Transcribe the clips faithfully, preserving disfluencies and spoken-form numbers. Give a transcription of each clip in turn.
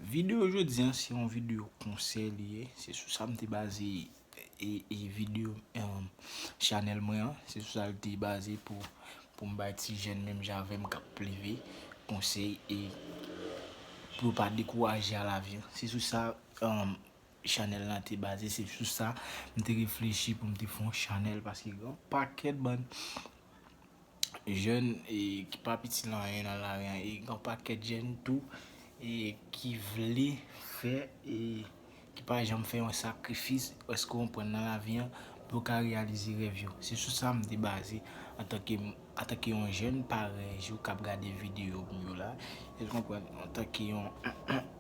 Videyo jodi a, se yon videyo konsèy li ye. Se sou sa m te baze e, e videyo, em, chanèl mwen an. Se sou sa l te baze pou, pou m bay ti jèn menm jan avè m k ap leve konsèy e pou yo pa dekouraje a lavi an. Se sou sa, em, chanèl lan te baze. Se sou sa m te reflechi pou m te fè yon chanèl, paske gen yon pakèt bann jèn e ki pa piti nan anyen nan lari an, e gen yon pakèt jèn tou e ki vle fè e ki pa janm fè yon sakrifis, èske w konprann, nan lavi an pou yo ka reyalize rèv yo. Se sou sa m te baze antanke, antanke yon jèn parèy ou k ap gade videyo m yo la. Èske w konprann, antanke yon,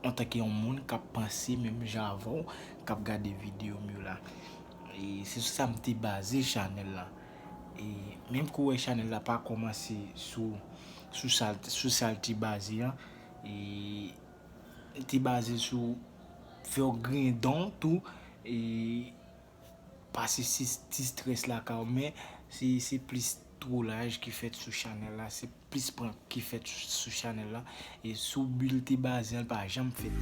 antanke yon moun k ap panse menm jan avè w, k ap gade videyo m yo la. E se sou sa m te baze chanèl la. E menm ke w wè chanèl la pa kòmanse sou, sou sa, sou sa l te baze an, e li te baze sou fè w griyen dan w tou, e pase ti, ti strès lakay ou, men se, se plis twolaj ki fèt sou chanèl la, se plis prank ki fèt sou, sou chanèl la. E sou bi l te baze an, l pa janm fèt.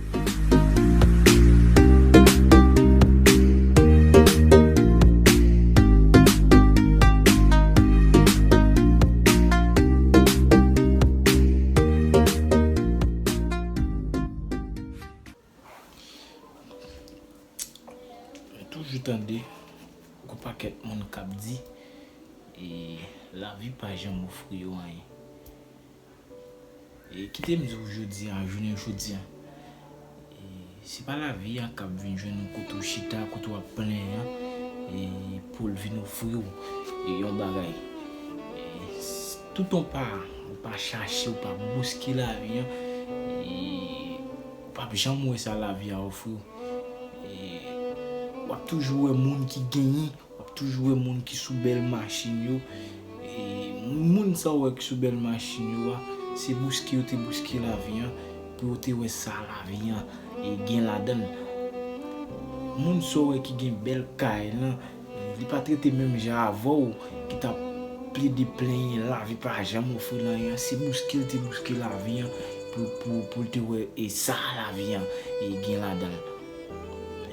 M toujou tande yon pakèt moun k ap di, e, lavi pa janm ofri yo anyen. E kite m di w jodi a, jounen jodi a, e, se pa lavi a k ap vin jwenn ou kote w chita, kote w ap plenyen, e, pou l vin ofri w, e, yon bagay. E, s-, toutan w pa, w pa chache, w pa bouske lavi a, e, w p ap janm wè sa lavi a ofri w. E, w ap toujou wè moun ki genyen, w ap toujou wè moun ki sou bèl machin yo. E, moun sa w wè ki sou bèl machin yo a, se bouske yo te bouske lavi an pou yo te wè sa lavi an, e, gen ladan l. Moun sa w wè ki gen bèl kay lan, li pa t rete menm jan avè w ki t ap plede plenyen lavi pa janm ofri l anyen. Se bouske l te bouske lavi an pou, pou, pou l te wè e sa lavi an e gen ladan l.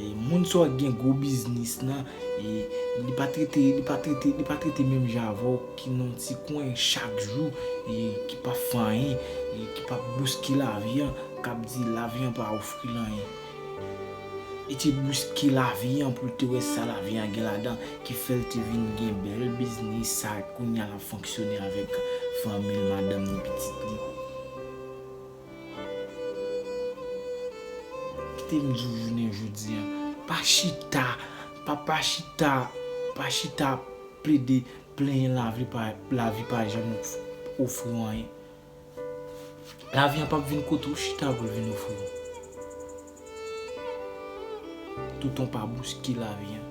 E moun sa w gen gwo biznis lan, e li pa t rete, li pa t rete, li pa t rete menm jan avè w ki nan ti kwen chak jou, e ki p ap fè anyen, e ki p ap bouske lavi an, k ap di lavi an pa ofri l anyen. Li te bouske lavi an pou l te wè sa lavi an gen ladan, ki fè l te vin gen bèl biznis sa kounye a l ap fonksyone avèk fanmi l, madanm li, pitit li. Kite m di w jounen jodi a, pa chita, pa, pa chita, pa chita plede plenyen lavi pa, lavi pa janm ofri w anyen. Lavi an p ap vin kote w chita pou l vin ofri w. Toutan w pa bouske lavi an.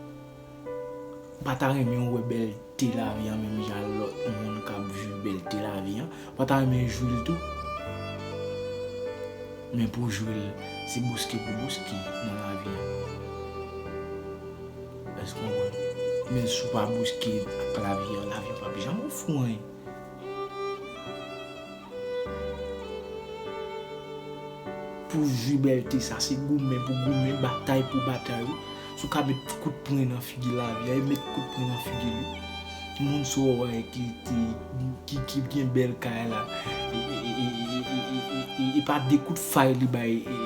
Ou pa ta renmen w wè bèlte lavi an menm jan lòt moun k ap viv bèlte lavi an. Ou pa ta renmen jwi l tou. Men pou jwi l, se bouske pou bouske nan lavi an. Èske w konprann? Men si w pa bouske ak lavi an, lavi an p ap janm ofri w anyen. Pou jwi bèlte sa, se goumen pou goumen, batay pou batay, wi. Si w ka met kout pwen nan figi lavi a, e met kout pwen nan figi l, wi. Moun sa w wè ki te, ki, ki gen bèl kay la, e, e pa de kout fay li bay, e,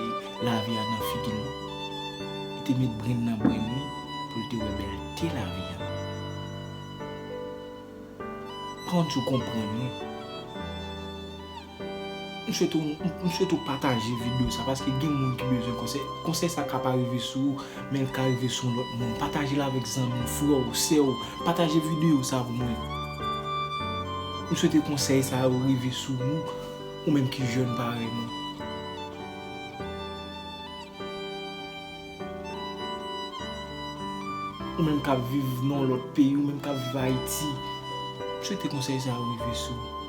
lavi a nan figi l, non. Li te met brenn nan brenn li pou l te wè bèlte lavi a. Konn si w konprann, wi. M swete w, m, m swete w pataje videyo sa, paske gen moun ki bezwen konsèy. Konsèy sa ka pa rive sou ou, men l ka rive sou yon lòt moun. Pataje l avèk zanmi w, frè w, sè w. Pataje videyo sa pou mwen. M swete konsèy sa yo rive sou ou, ou menm ki jèn parèy mwen. Ou menm k ap viv nan yon lòt peyi, ou menm k ap viv Ayiti, m swete konsèy sa yo rive sou ou.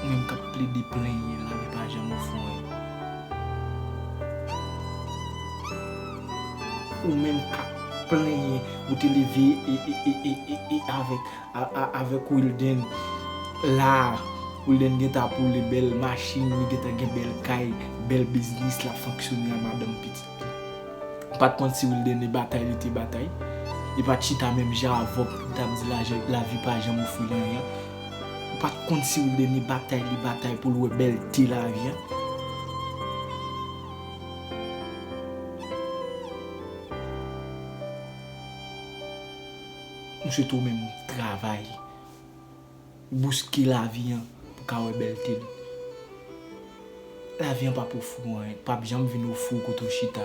Ou menm k ap plede plenyen, lavi pa janm ofri w anyen. Ou menm k ap plenyen, ou te leve e, e, e, e, e, e avèk, a, a, avèk Wilden la, Wilden gentan ap woule bèl machin, li gentan gen bèl kay, bèl biznis, l ap fonksyone a madanm pitit li. Ou pa t konn si Wilden e batay li te batay. Li pa t chita menm jan avè w pou l t ap di lajan, lavi pa janm ofri l anyen. Ou pa t konn si Wilden e batay li batay pou l wè bèlte lavi a. M swete w menm travay. Bouske lavi an pou ka wè bèlte l. Lavi an p ap ofri w anyen, p ap janm vin ofri w kote w chita.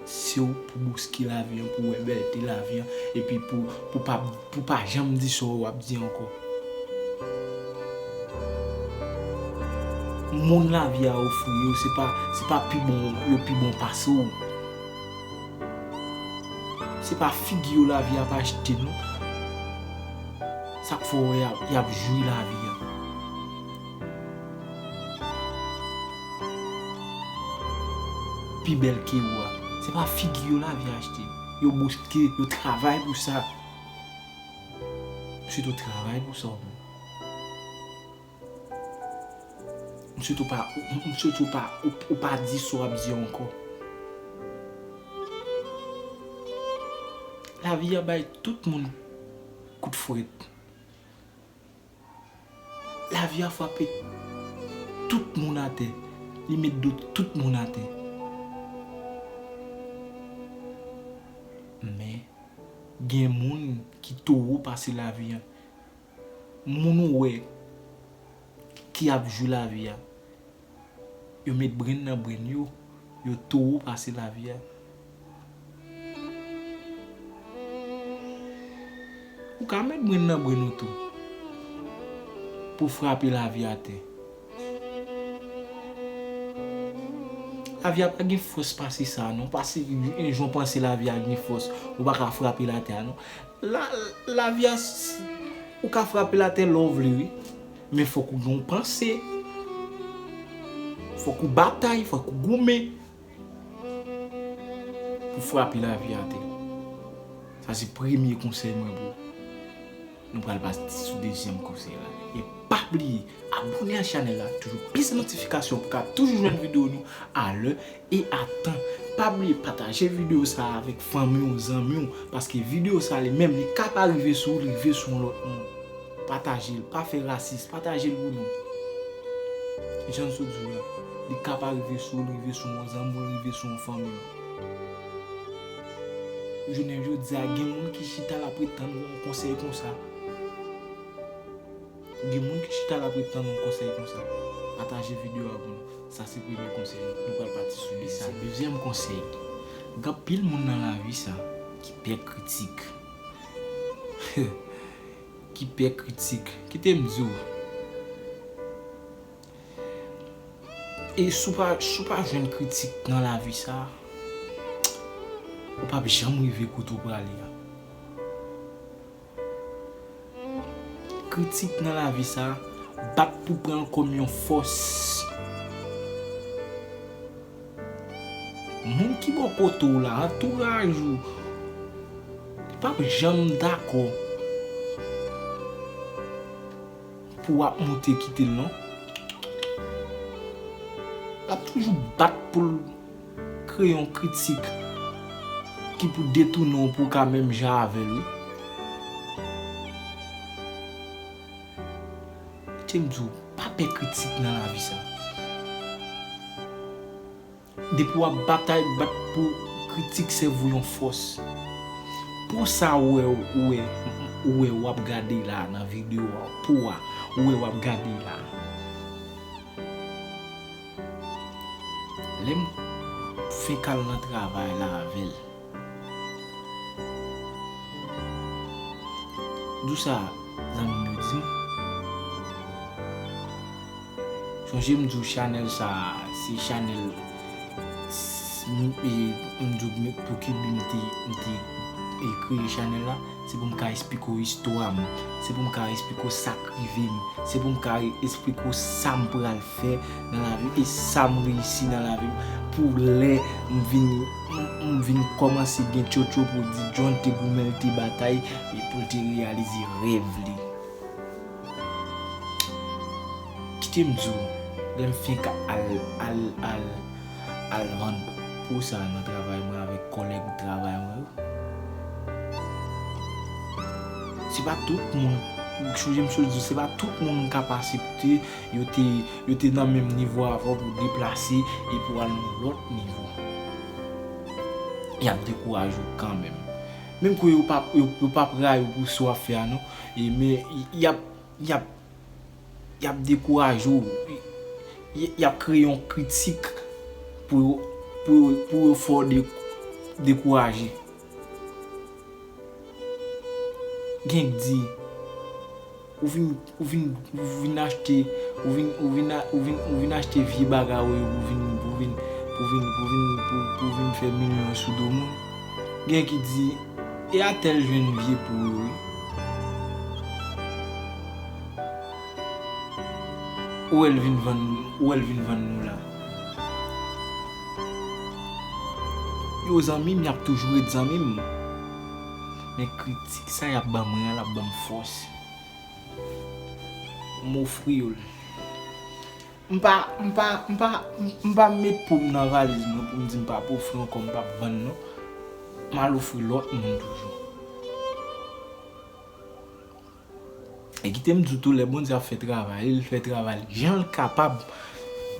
Se w pou bouske lavi an, pou w wè bèlte lavi an, epi pou, pou pa, pou pa janm di sa w ap di ankò. Moun lavi a ofri yo, se pa, se pa pi bon, yo pi bon pase w. Se pa figi yo lavi ap achte non. Sa k fè w wè y ap, y ap jwi lavi a. Pi bèl ke ou a. Se pa figi yo lavi achte. Yo bouske, yo travay pou sa. M swete w travay pou sa w menm. M swete w pa, m swete w pa, ou, ou pa di sa w ap di ankò. Lavi a bay tout moun kout frèt. Lavi a frape tout moun atè. Li met do tout moun atè. Men, gen moun ki towo pase lavi an. Moun ou wè ki ap jwi lavi a, yo met brenn nan brenn yo, yo towo pase lavi a. Ou ka met brenn nan brenn ou tou pou frape lavi atè. Lavi a pa gen fòs pase sa non, pase jan w panse lavi a gen fòs, ou pa ka frape l atè a non. La, lavi a, s- ou ka frape l atè lè w vle wi. Men fòk ou gen yon panse. Fòk ou batay, fòk ou goumen pou frape lavi atè. Sa se premye konsèy mwen pou ou. Nou pral pase sou dezyèm konsèy la. E pa bliye abòne a chanèl la, toujou peze notifikasyon pou ka toujou jwenn videyo nou alè e atan. Pa bliye pataje videyo sa a avèk fanmi w, zanmi w, paske videyo sa a li menm, li ka pa rive sou ou, li rive sou yon lòt moun. Pataje l, pa fè rasis, pataje l pou nou. Jan n sot di w la, li ka pa rive sou ou, li rive sou yon zanmi w, li rive sou yon fanmi w. Jounen jodi a, gen moun ki chita l ap ret tann yon konsèy konsa. Gen moun ki chita l ap ret tann yon konsèy konsa. Pataje videyo a pou nou. Sa se premye konsèy. Nou pral pati sou dezyèm. Dezyèm konsèy. Gen anpil moun nan lavi sa ki pè kritik. Ki pè kritik. Kite m di w. E si w pa, si w pa jwenn kritik nan lavi sa, ou p ap janm rive kote w prale a. Kritik nan lavi sa, bat pou pran l kòm yon fòs. Moun ki bò kote w la, antouraj ou, li p ap janm dakò pou w ap moute kite l non. L ap toujou bat pou l kreye yon kritik ki pou detounen w pou w ka menm jan avè l wi. Kite m di w, pa pè kritik nan lavi sa. Depi w ap batay, bat pou kritik sèvi w yon fòs. Po sa ou wè, ou wè, ou wè w ap gade la nan videyo a, po a, ou wè w ap gade la. Lè m fenk al nan travay la avè l. Di w sa, zanmi m yo di m. Sonje m di w chanèl sa a, se chanèl, s- m, e, m di w m, pou ki bi m te, m te e, kreye chanèl la, se pou m ka esplike w istwa m, se pou m ka esplike w sa k rive m, se pou m ka esplike w sa m pral fè nan lavi m e sa m reyisi nan lavi m, pou lè m vin, m, m vin kòmanse gen tchotcho pou di John te goumen, l te batay, e pou l te reyalize rèv li. Sonje m di w, lè m fenk al, al, al, al vann po sa nan travay mwen avèk kòlèg travay mwen yo. Se pa tout moun, sonje m sot di w, se pa tout moun k ap asepte yo te, yo te nan menm nivo avè w pou deplase epi w al nan lòt nivo. Y ap dekouraje w kanmenm. Menm ke yo p ap, yo, yo p ap rayi w pou sa w ap fè a non, e, men y ap, y ap, y ap dekouraje w. Y, y ap kreye yon kritik pou yo, pou yo, pou yo fè w de, dekouraje. Gen k di, ou vin, ou vin, ou vin achte, ou vin, ou vin, a- ou vin, ou vin achte vye bagay ou yo pou vin, pou vin, pou vin, pou vin, pou, pou vin fè milyon sou do moun. Gen ki di, e a tèl jwenn vye po yo, wi. Ou wè l vin vann, ou wè l vin vann nou la. Yo zanmi m, y ap toujou ret zanmi m. Men kritik sa y ap ban mwen an, l ap ban m fòs. M ofri yo l. M pa, m pa, m pa, m pa met po m nan valiz mwen pou m di m p ap ofri ankò, m p ap vann non. M al ofri lòt moun toujou. E kite m di w tou, lè Bondye ap fè travay li, l fè travay li jan l kapab.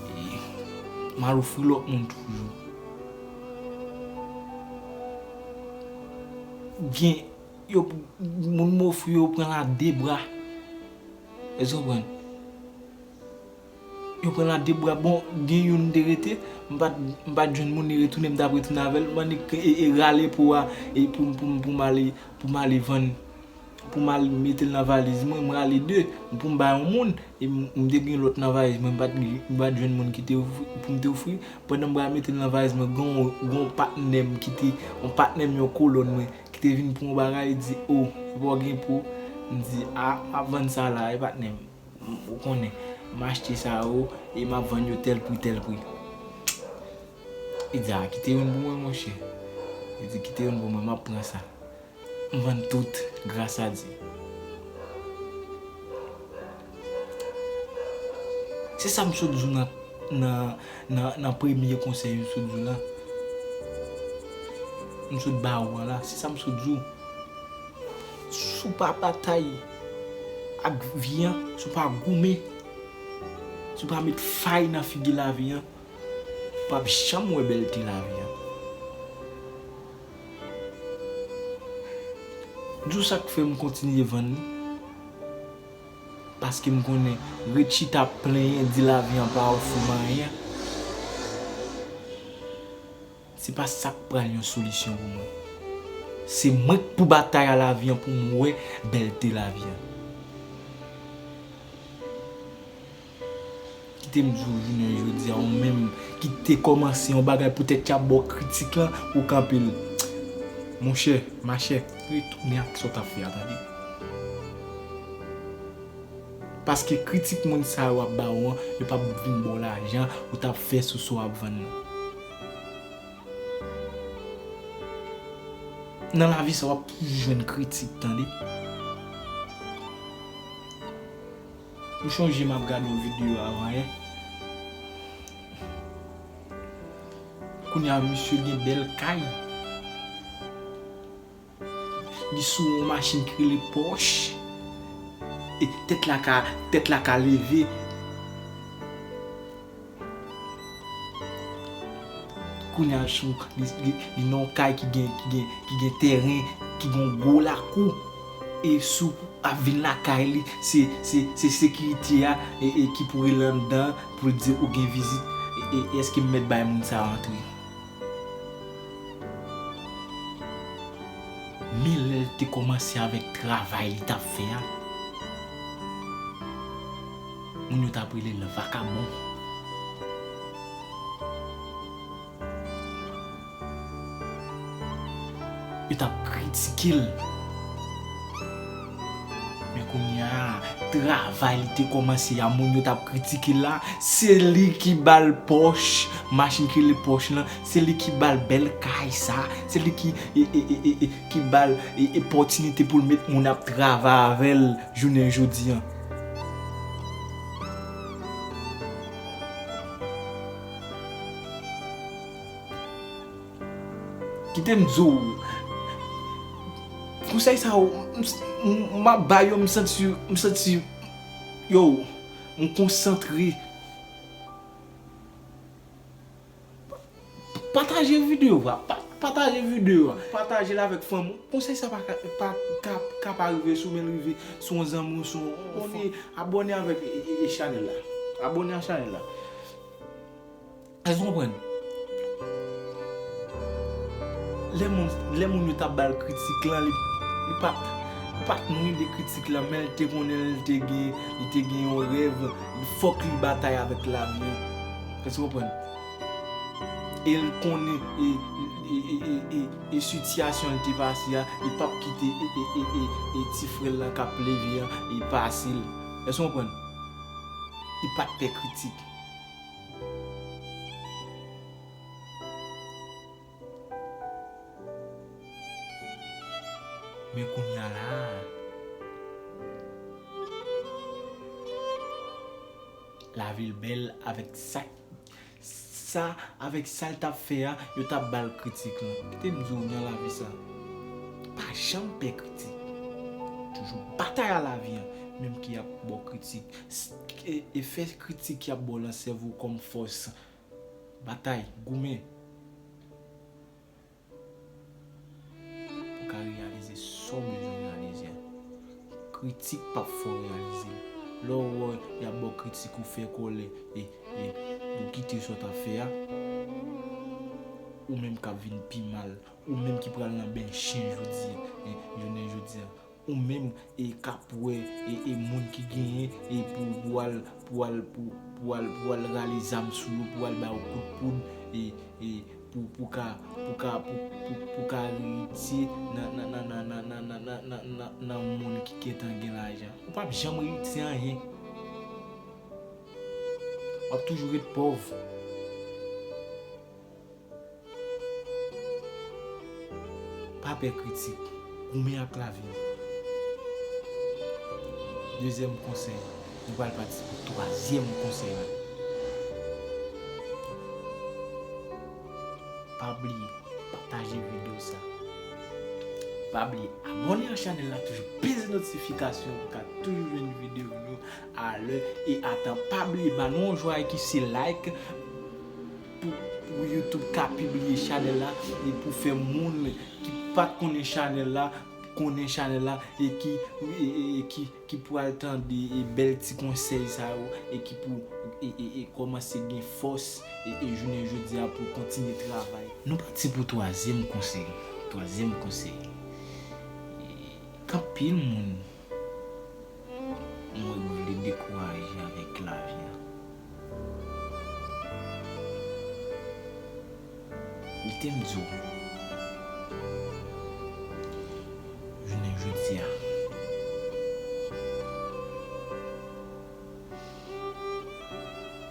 E m al ofri lòt moun toujou. Gen, yo, moun m ofri yo pran l a de bra. Èske w konprann? Yo pran l a de bra. Bon, gen youn te rete, m pa t, m pa t jwenn moun, li retounen, m t ap retounen avè l. M annik e, e rale po a, e pou, pou, pou m ale, pou m ale vann, pou m al mete l nan valiz mwen, m rale de, pou m bay yon moun, e m, m te gen lòt nan valiz mwen, m pa t, m pa t jwenn moun ki te ofri, pou m te ofri. Pandan m pral mete l nan valiz mwen, gen yon, gen yon patnè m ki te, yon patnè m, yon kolòn mwen, ki te vin pran yon bagay, li di, o, epa w gen po? M di, a, m ap vann sa la, e patnè m. M, ou konnen, m achte sa yo e m ap vann yo tèl pri, tèl pri. Li di, a, kite youn pou mwen, monchè. Li di, kite youn pou mwen, m ap pran sa. M vann tout, gras a Dye. Se sa m sot di w nan, nan, nan, nan premye konsèy m sot di w la. M sot ba ou an la, se sa m sot di w. Si w pa batay ak vi an, si w pa goumen, si w pa met fay nan figi lavi an, ou p ap janm wè bèlte lavi an. Di w sa k fè m kontinye vann li, paske m konnen ret chita plenyen, di lavi an pa ofri m anyen. Se pa sa k pral yon solisyon pou mwen. Se mwen k pou batay a lavi an pou m wè bèlte lavi an. Kite m di w jounen jodi a, ou menm ki te kòmanse yon bagay poutèt y ap ba w kritik lan, ou kanpe l. Monchè, machè, retounen ak sa w t ap fè a, tande. Paske kritik moun sa yo ap ba w an, yo p ap vin ba w lajan ou t ap fè sou sa w ap vann nan. Nan lavi sa, w ap toujou jwenn kritik, tande. M chonje m ap gade yon videyo avan yè. Kounye a, misye gen bèl kay. Li sou yon machin ki rele Porsche. E tèt la ka, tèt la ka leve. Kounye a, sou, li, li, li nan yon kay ki gen, ki gen, ki gen tèren, ki gen yon gwo lakou. E si w ap vin lakay li, se, se, se sekirite a, e, e ki pou rele anndan pou l di ou gen vizit. E, e, èske m mèt bay moun sa a antre? Men lè l te kòmanse avèk travay li t ap fè a, moun yo t ap rele l vakabon. Yo t ap kritike l. Men kounye a, travay li te kòmanse a, moun yo t ap kritike l la, se li ki ba l Porsche, machin ki rele Porsche lan, se li ki ba l bèl kay sa, se li ki, e, e, e, e, e, ki ba l, e, opòtinite pou l met moun ap travay avè l jounen jodi an. Kite m di w, konsèy sa yo, m, m, m ap ba yo, m santi, m santi, yo, m konsantre. Pataje videyo a, pa, pataje videyo a, pataje l avèk fanmi w. Konsèy sa pa ka, pa, ka, ka pa rive sou men l rive sou yon zanmi w, sou yon, abòne, abòne avèk e, e, e chanèl la. Abòne a chanèl la. Èske w konprann? Lè moun, lè moun yo t ap ba l kritik lan, li, li pa t, li pa t mwen de kritik lan, men l te konnen l te gen, li te gen yon rèv, fòk li batay avèk lavi an. Èske w konprann? E l konnen e, e, e, e, e, e sitiyasyon l te pase a, li p ap kite e, e, e, e, e ti frè l lan k ap leve an, e pase l. Èske w konprann? Li pa t pè kritik. Men kounye a la a, lavi l bèl avèk sa, sa, avèk sa l t ap fè a, yo t ap ba l kritik lan. Kite m di w nan lavi sa, pa janm pè kritik. Toujou batay a lavi an, menm ki ap ba w kritik. S-, e, e fè kritik y ap ba w lan sèvi w kòm fòs. Batay, goumen. Pou w ka reyalize sa w bezwen reyalize a. Kritik p ap fè w reyalize l. Lè w wè y ap ba w kritik, ou fè kòlè, e, e, ou kite sa w t ap fè a, ou menm k ap vin pi mal, ou menm ki pral nan ben chen jodi a, e, jounen jodi a. Ou menm, e, k ap wè, e, e, moun ki genyen, e, pou, pou al, pou al, pou, pou al, pou al rale zam sou yo, pou al ba yo kout poud, e, e, pou, pou ka, pou ka, pou, pou, pou ka eritye nan, nan, nan moun ki gentan gen lajan. Ou p ap janm eritye anyen. W ap toujou ret pòv. Pa pè kritik. Goumen ak lavi w. Dezyèm konsèy. Nou pral pati pou twazyèm konsèy la. Pa bliye pataje videyo sa. Pa bliye abòne a chanèl la, toujou peze notifikasyon pou ka toujou jwenn videyo nou alè e atan. Pa bliye ba nou yon jwaye ki se like pou, pou YouTube ka pibliye chanèl la e pou fè moun ki pa t konnen chanèl la konnen chanèl la e ki, e, e, e ki, ki pral tande, e, bèl ti konsèy sa yo e ki pou, e, e, e kòmanse gen fòs, e, e jounen jodi a pou kontinye travay. Nou pati pou twazyèm konsèy. Twazyèm konsèy. E, gen anpil moun mwen vle dekouraje avèk lavi a. Kite m di w, jounen jodi a,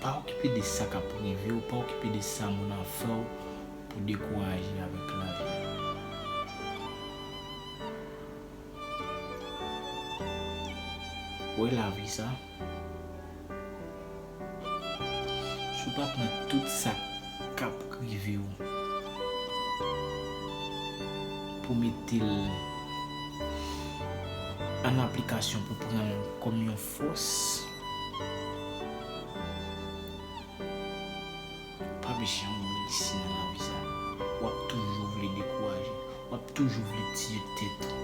pa okipe de sa k ap rive w, pa okipe de sa moun ap fè w pou dekouraje avèk lavi a. Wè lavi sa, si w pa pran tout sa k ap rive w pou mete l an aplikasyon, pou pran l kòm yon fòs, pa janm reyisi nan lavi sa. W ap toujou vle dekouraje. W ap toujou vle tiye tèt ou.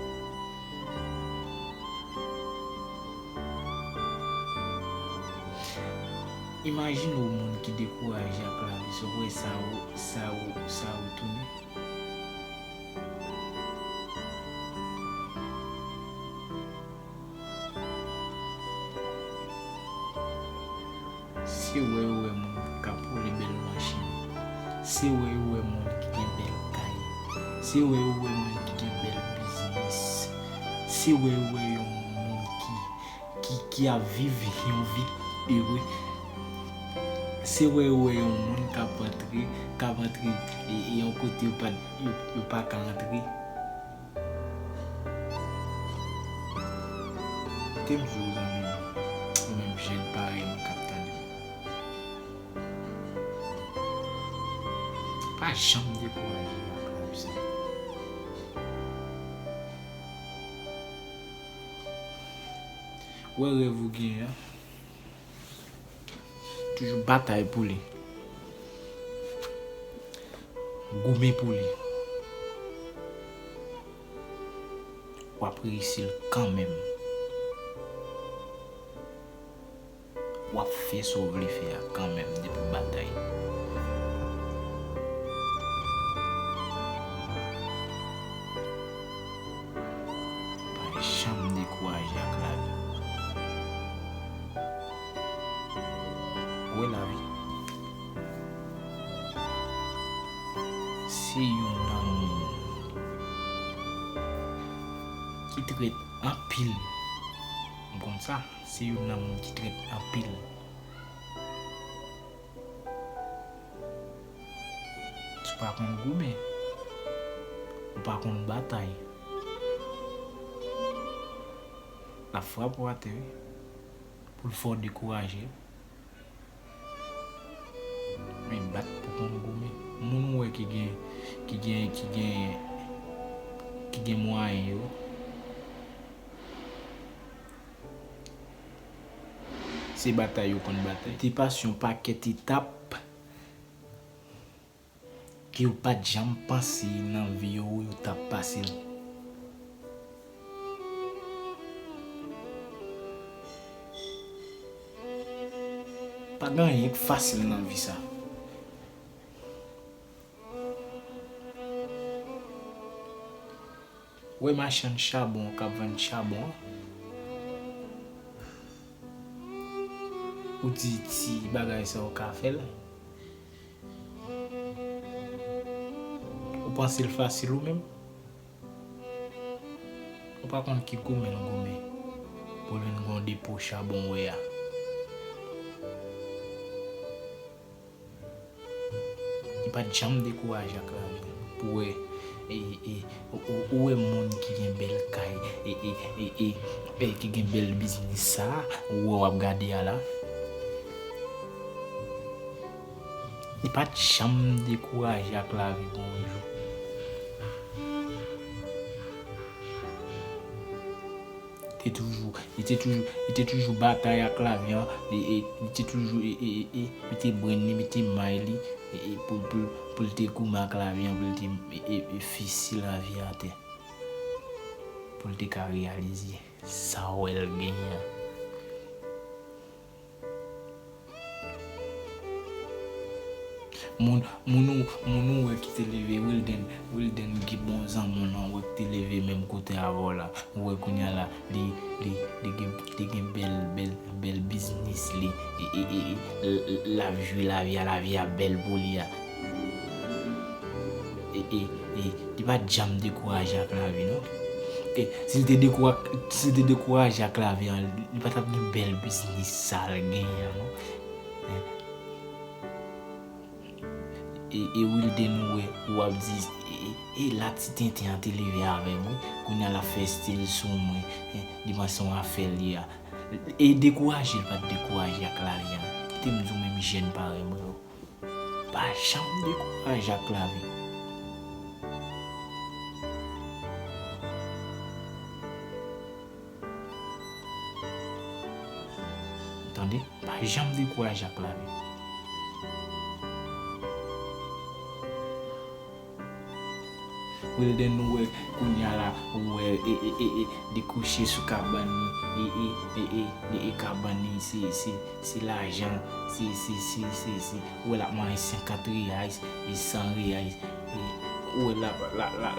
Imajine w moun ki dekouraje ak lavi sa, w wè sa ou, sa ou, sa ou tounen. Se wè yo wè moun k ap woule bèl machin. Se wè yo wè moun ki gen bèl kay. Se wè yo wè moun ki gen bèl biznis. Se wè yo wè yon moun ki, ki, ki ap viv yon vi ere. Se wè yo wè yon moun k ap antre, k ap antre, e, e yon kote yo pa, yo, yo pa ka antre. Kite m di w, zanmi m, ou menm jèn parèy mwen k ap tande m, pa janm dekouraje ak lavi Wè rèv ou genyen an. Toujou batay pou li. Goumen pou li. W ap reyisi l kanmenm. W ap fè sa w vle fè a kanmenm depi w batay. Pa janm dekouraje ak lavi. Ou wè lavi, se youn nan moun ki trèt anpil. M konn sa, se youn nan moun ki trèt anpil. Si w pa konn goumen, ou pa konn batay, l ap frape w atè, wi, pou l fè w dekouraje. Men bat pou konn goumen. Moun ou wè ki gen, ki gen, ki gen, ki gen mwayen yo, se batay yo konn batay. Te pase yon pakèt etap ke yo pa t janm panse nan vi yo, yo t ap pase l. Pa gen anyen k fasil nan vi sa. Wè machann chabon k ap vann chabon an. Ou di ti bagay sa ou ka fè l. Ou panse l fasil ou menm? Ou pa konn ki goumen l goumen pou l vin gon depo chabon wè a. Li pa t janm dekouraje ak lavi. Pou wè, e, e, ou, ou, ou wè moun ki gen bèl kay, e, e, e, e, e, ki gen bèl biznis sa, ou wè w ap gade a la. Li pa t janm dekouraje ak lavi pou yon jou. Te toujou, li te toujou, li te toujou batay ak lavi an. Li, e, li te toujou, e, e, e, e, mete brenn li, mete may li, e, e, pou, pou, pou l te goumen ak lavi an, pou l te, e, e, e, fisi lavi atè. Pou l te ka reyalize sa w wè l genyen an. Moun, moun ou, moun ou wè ki te leve, Wilden, Wilden ki bon zanmi w lan, ou wè ki te leve menm kote avè w la. Ou wè kounye a la, li, li, li gen, li gen bèl, bèl, bèl biznis li. E, e, e, e, l, l, l ap jwi lavi a, lavi a bèl pou li a. E, e, e, li pa t janm dekouraje ak lavi, non. E, si l te dekoura-, si l te dekouraje ak lavi an, li pa t ap gen bèl biznis sa l genyen an, non. E, e, e Wilden ou wè, w ap di, e, e, e la ti tenten an te leve avè m, wi. Kounye a l ap fè estil sou mwen, e, li panse yon afè l ye a. E dekouraje, l pa t dekouraje ak lavi an. Kite m di w menm jèn parèy mwen yo. Pa janm dekouraje ak lavi. Tande, pa janm dekouraje ak lavi. Wilden, ou wè, kounye a la, ou wè, e, e, e, e, li kouche sou kabann li, e, e, e, e, e, e kabann li, se, se, se lajan, se, se, se, se, se, ou wè l ap manje senkant reais, e san reais, e, ou wè l ap, la, la,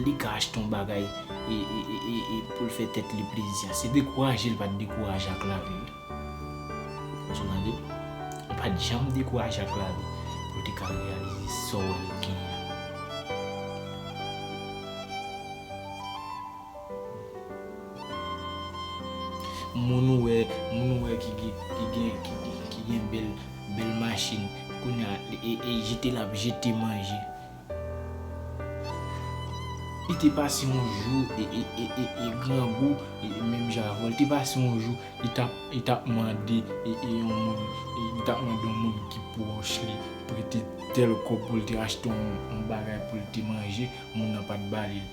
li ka achte yon bagay, e, e, e, e, e, pou l fè tèt li plezi a. Se dekouraje, l pa t dekouraje ak lavi. Ou tande? Ou pa t janm dekouraje ak lavi pou w te ka reyalize sa w wè l genyen an. Moun ou wè, moun ou wè ki gen, ki gen, ki gen, ki gen bèl, bèl machin, kounye a, e, e, e jete l ap jete manje. Li te pase yon jou, e, e, e, e, e grangou, e, e menm jan avè w. Li te pase yon jou, li t ap, li t ap mande, e, e yon moun, e, li t ap mande yon moun ki pwòch li prete tèl kòb pou l te achte yon, yon bagay pou l te manje, moun nan pa t ba li l.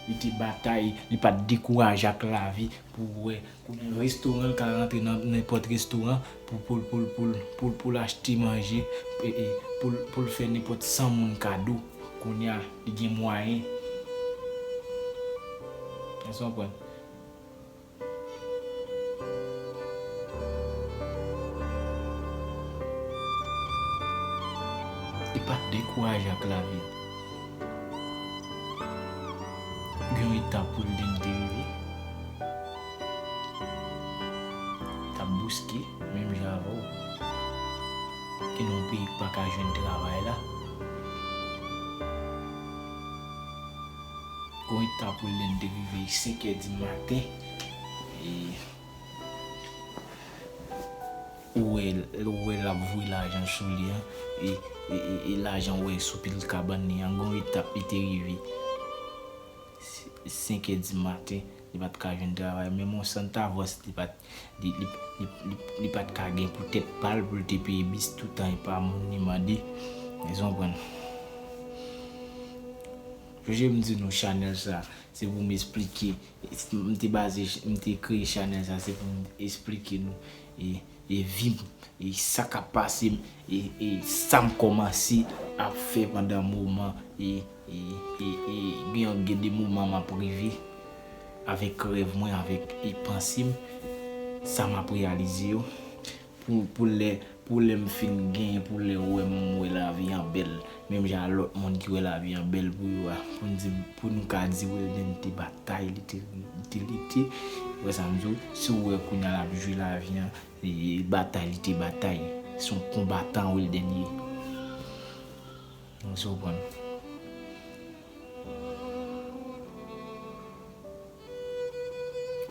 Li te batay, li pa t dekouraje ak lavi pou wè. Kounye a, restoran, l ka rantre nan nenpòt restoran pou, pou, pou, pou, pou, pou l achte manje, e, e, pou, pou l fè nenpòt san moun kado. Kounye a, li gen mwayen. Èske w konprann? Li pa t dekouraje ak lavi. Gen yon etap pou l te rive. T ap bouske, menm jan avè w. Gen yon peyi k pa ka jwenn travay la. Gen yon etap pou l te rive senk è di maten. E Ou wè, ou wè l ap voye lajan sou li an, e, e, e, e lajan ou wè sou pil kabann li an, gon etap li te rive. Senk è di maten, li pa t ka jwenn travay. Menm yon sant avans, li pa t, li, li, li, li, li pa t ka gen pou tèt pa l, pou l te peye bis toutan, e pa moun li mande. Èske w konprann? Sonje m di nou chanèl sa, se pou m esplike, m te baze, m te kreye chanèl sa, se pou m esplike nou, e, e vi m, e sa k ap pase m, e, e sa m kòmanse ap fè pandan moman, e, e, e, e gen, gen de moman m ap rive avèk rèv mwen, avèk, e panse m, sa m ap reyalize yo. Pou, pou lè, pou lè m fin genyen, pou lè ou wè m wè lavi an bèl, menm jan a lòt moun ki wè lavi an bèl pou yo a, pou n di, pou nou ka di Wilden te batay, li te, li te lite. Ou wè sa m di w? Si w wè kounye a l ap jwi lavi an, e, batay li te batay. Se yon konbatan Wilden ye. Èske w konprann?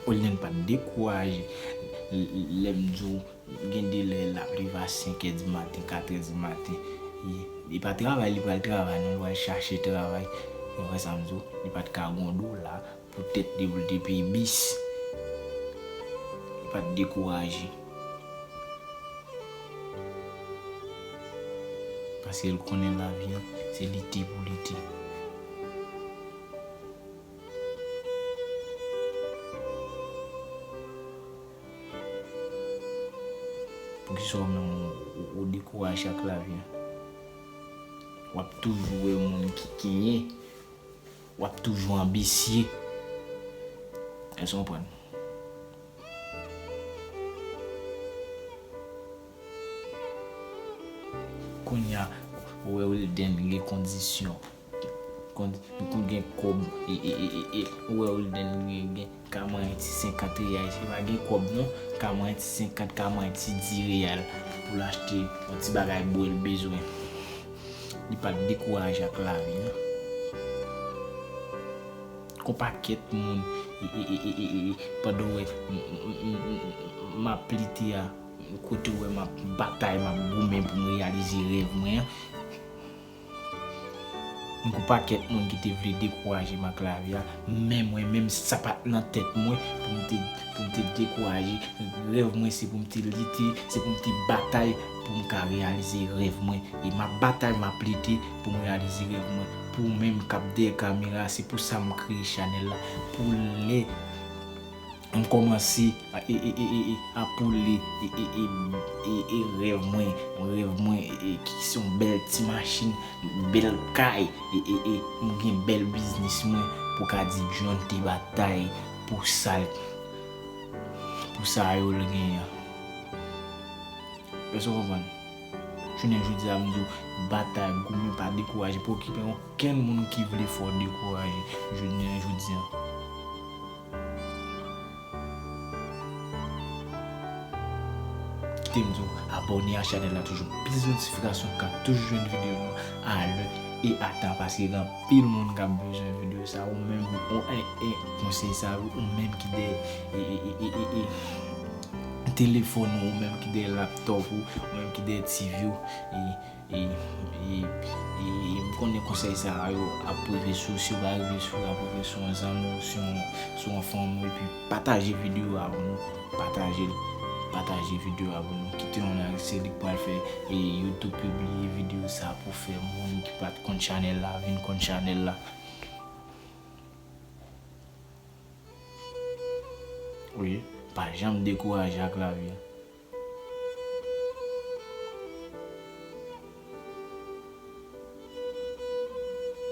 Wilden pa t dekouraje. L-, l-, lè m di w, gen de lè l ap leve a senk è di maten, kat è di maten. Li, li pa travay, li pral travay, non, li pral chache travay. Ou wè sa m di w, li pa t ka gon dola pou tèt li pou l te peye bis. Li pa t dekouraje. Paske l konnen lavi an, se lite pou lite. Poukisa w menm ou, ou, ou dekouraje ak lavi an? W ap toujou wè moun ki genyen, w ap toujou anbisye. Èske w konprann? Kounye a, ou wè Wilden gen kondisyon. Kon, pou gen kòb, e, e, e, e, e, ou wè Wilden gen, gen ka manyen ti senkant reyal, se pa gen kòb non, ka manyen ti senkant, ka manyen ti dis reyal pou l achte yon ti bagay bwè l bezwen. Li pa t dekouraje ak lavi an. Gon pakèt moun, e, e, pandan w wè m, m, m, m, m ap lite a, kote w wè m ap batay, m ap goumen pou m reyalize rèv mwen an. Gon pakèt moun ki te vle dekouraje m ak lavi a, men mwen menm sa pa t nan tèt mwen pou m te, pou m te dekouraje. Rèv mwen se pou m te lite, se pou m te batay pou m ka reyalize rèv mwen. E m ap batay, m ap lite pou m reyalize rèv mwen. Pou ou menm k ap dèyè kamera, se pou sa m kreye chanèl la. Pou lè m kòmanse a, e, e, e, e, e, apoule, e, e, e, e, e, rèv mwen, rèv mwen, e, e, ki se yon bèl ti machin, bèl kay, e, e, e, m gen bèl biznis mwen, pou ka di John te batay pou sa l, pou sa yo l genyen an. Èske w konprann? Jounen jodi a, m di w, batay, goumen, pa dekouraje, pa okipe okenn moun ki vle fè w dekouraje. Jounen jodi a. Kite m di w, abòne a chanèl la toujou. Plis notifikasyon ka toujou jwenn videyo nou alè e atan, paske gen anpil moun k ap bezwen videyo sa. Ou menm, ou, e, e, konsèy sa, ou menm ki dèyè, e, e, e, e, e, e, telefòn ou, ou menm ki dèyè laptòp ou, ou menm ki dèyè T V ou, e, e, e, e, e, m konnen konsèy sa yo ap rive sou, si yo pa rive sou, ap rive sou yon zanmi w, sou yon, sou yon fanmi w, epi pataje videyo a pou nou, pataje l. Pataje videyo a pou nou. Kite yon like, se li k pral fè, e, YouTube pibliye videyo sa pou fè moun ki pa t konn chanèl la vin konn chanèl la. Wi, pa janm dekouraje ak lavi a.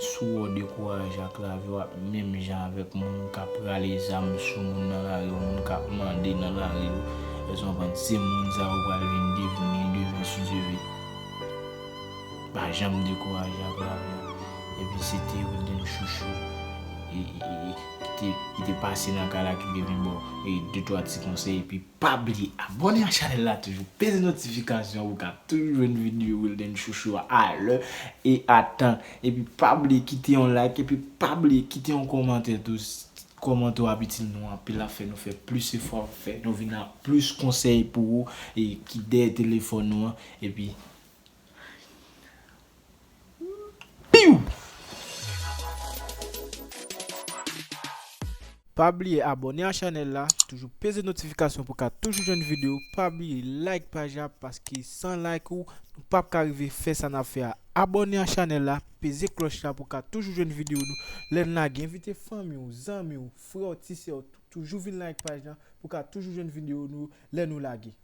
Si w dekouraje ak lavi, w ap menm jan avèk moun k ap rale zam sou moun nan lari yo, moun k ap mande nan lari yo. Èske w konprann? Se moun sa yo pral vin devni demen si Dye vle. Pa janm dekouraje ak lavi a. Epi se te Wilden Chouchou, e, e, e, ki te, ki te pase nan kay la, ki te vin ba w, e, de twa ti konsèy. Epi pa bliye abòne a chanèl la toujou. Peze notifikasyon pou w ka toujou jwenn videyo Wilden Chouchou a alè e a tan. Epi pa bliye kite yon like. Epi pa bliye kite yon kòmantè tou. Kòmantè w ap itil nou anpil, l ap fè nou fè plis efò, fè nou vin ak plis konsèy pou ou, e ki dèyè telefòn nou an. Epi, piw! Pa bliye abòne a chanèl la, toujou peze notifikasyon pou w ka toujou jwenn videyo. Pa bliye like paj la, paske san like ou, nou p ap ka rive fè sa n ap fè a. Abòne a chanèl la, peze klòch la pou w ka toujou jwenn videyo nou lè n lage. Envite fanmi w, zanmi w, frè w, ti sè w, toujou vin like paj la pou w ka toujou jwenn videyo nou lè nou lage.